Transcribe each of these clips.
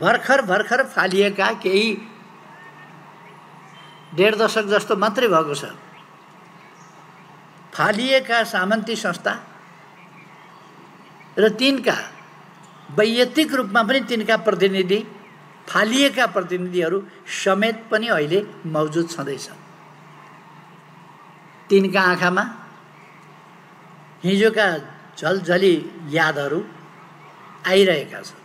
भर्खर भर्खर फालिएका केही 1.5 दशक जस्तो मात्रै भएको छ फालिएका सामन्ती संस्था र तिनका वैयक्तिक रूपमा पनि तिनका प्रतिनिधि फालिएका प्रतिनिधिहरू समेत पनि अहिले मौजुद छँदैछन्। तिनका आँखामा हिजोका झलझली यादहरू आइरहेका छन्।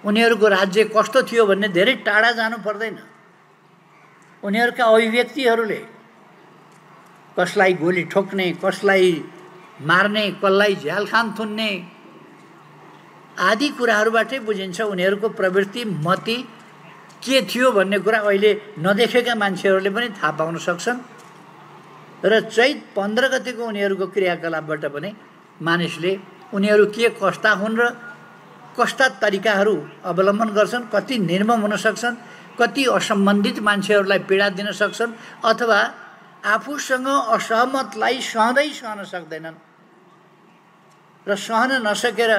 उनीहरूको राज्य कस्तो थियो भन्ने धेरै टाढा जानु पर्दैन। उनीहरूका अभिव्यक्तिहरूले कसलाई गोली ठोक्ने, कसलाई मार्ने, कसलाई झ्यालखान थुन्ने आदि कुराहरूबाटै बुझिन्छ उनीहरूको प्रवृत्ति मति के थियो भन्ने कुरा अहिले नदेखेका मान्छेहरूले पनि थाहा पाउन सक्छन्। र चैत 15 गतेको उनीहरूको क्रियाकलापबाट पनि मानिसले उनीहरू के कस्ता हुन् र कस्ता तरिकाहरू अवलम्बन गर्छन्, कति निर्मम हुन सक्छन्, कति असम्बन्धित मान्छेहरूलाई पीडा दिन सक्छन् अथवा आफूसँग असहमतलाई सहँदै सहन सक्दैनन् र सहन नसकेर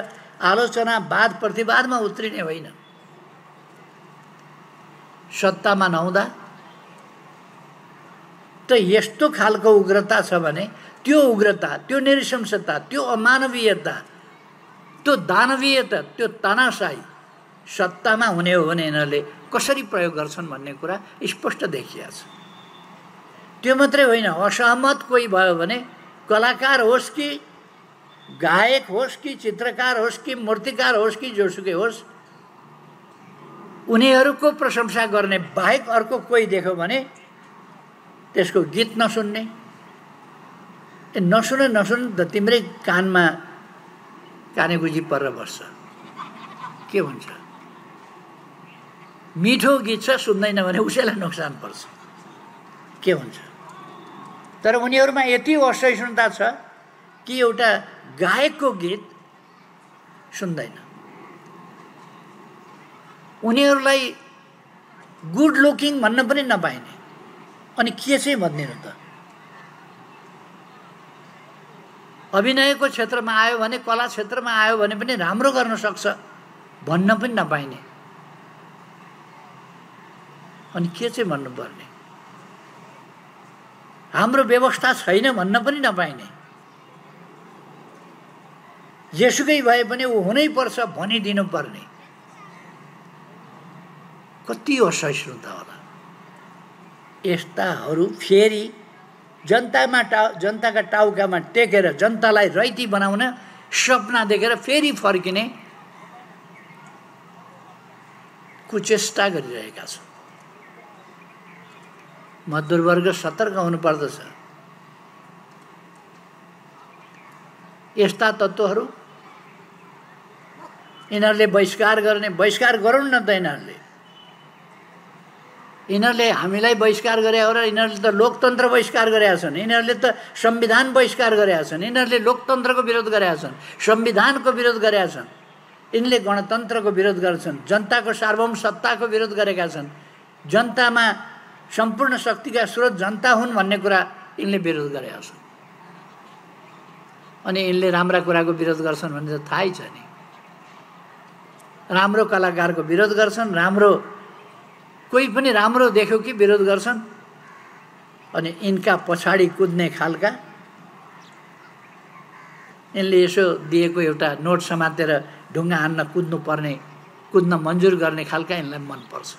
आलोचना वाद प्रतिवादमा उत्रिने होइन। सत्तामा नहुँदा त यस्तो खालको उग्रता छ भने त्यो उग्रता, त्यो नृशंसता, त्यो अमानवीयता, त्यो दानवीयता, त्यो तानाशाही सत्तामा हुने हो भने यिनीहरूले कसरी प्रयोग गर्छन् भन्ने कुरा स्पष्ट देखिया छ। त्यो मात्रै होइन, असहमत कोही भयो भने कलाकार होस् कि गायक होस् कि चित्रकार होस् कि मूर्तिकार होस् कि जोसुकै होस्, उनीहरूको प्रशंसा गर्ने बाहेक अर्को कोही देख्यो भने त्यसको गीत नसुन्ने। नसुन त तिम्रै कानमा कानेगुजी परेर बस्छ। के भन्छ, मिठो गीत छ सुन्दैन भने उसैलाई नोक्सान पर्छ। के हुन्छ, तर उनीहरूमा यति असहिष्णुता छ कि एउटा गायकको गीत सुन्दैन। उनीहरूलाई गुड लुकिङ भन्न पनि नपाइने, अनि के चाहिँ भनिदिनु त। अभिनयको क्षेत्रमा आयो भने, कला क्षेत्रमा आयो भने पनि राम्रो गर्न सक्छ भन्न पनि नपाइने, अनि के चाहिँ भन्नुपर्ने। हाम्रो व्यवस्था छैन भन्न पनि नपाइने, जेसुकै भए पनि ऊ हुनै पर्छ भनिदिनु पर्ने। कति असहिष्णुता होला। यस्ताहरू फेरि जनताका टाउकामा टेकेर जनतालाई रैती बनाउन सपना देखेर फेरि फर्किने कुचेष्टा गरिरहेका छन्। मध्यवर्ग सतर्क हुनुपर्दछ। यस्ता तत्त्वहरू यिनीहरूले बहिष्कार गरून् न त। यिनीहरूले हामीलाई बहिष्कार गरेका हो र यिनीहरूले त लोकतन्त्र बहिष्कार गरेका छन्, यिनीहरूले त संविधान बहिष्कार गरेका छन्, यिनीहरूले लोकतन्त्रको विरोध गरेका छन्, संविधानको विरोध गरेका छन्, यिनले गणतन्त्रको विरोध गर्छन्, जनताको सार्वभौम सत्ताको विरोध गरेका छन्, जनतामा सम्पूर्ण शक्तिका स्रोत जनता हुन् भन्ने कुरा यिनले विरोध गरेका छन्। अनि यिनले राम्रा कुराको विरोध गर्छन् भने त थाहै छ नि। राम्रो कलाकारको विरोध गर्छन्, कोही पनि राम्रो देख्यो कि विरोध गर्छन्। अनि यिनका पछाडि कुद्ने खालका, यिनले यसो दिएको एउटा नोट समातेर ढुङ्गा हान्न कुद्न मन्जुर गर्ने खालका यिनलाई मनपर्छ।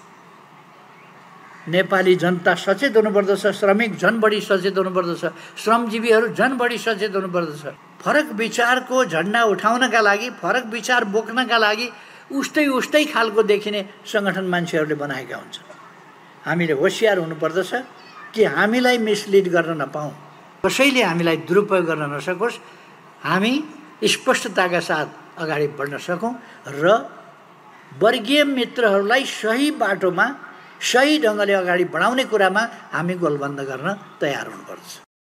नेपाली जनता सचेत हुनुपर्दछ, श्रमिक झन् बढी सचेत हुनुपर्दछ, श्रमजीवीहरू झन् बढी सचेत हुनुपर्दछ। फरक विचारको झन्डा उठाउनका लागि, फरक विचार बोक्नका लागि उस्तै खालको देखिने सङ्गठन मान्छेहरूले बनाएका हुन्छन्। हामीले होसियार हुनुपर्दछ कि हामीलाई मिसलिड गर्न नपाऊँ, कसैले हामीलाई दुरुपयोग गर्न नसकोस्, हामी स्पष्टताका साथ अगाडि बढ्न सकौँ र वर्गीय मित्रहरूलाई सही बाटोमा सही ढङ्गले अगाडि बढाउने कुरामा हामी गोलबन्द गर्न तयार हुनुपर्छ।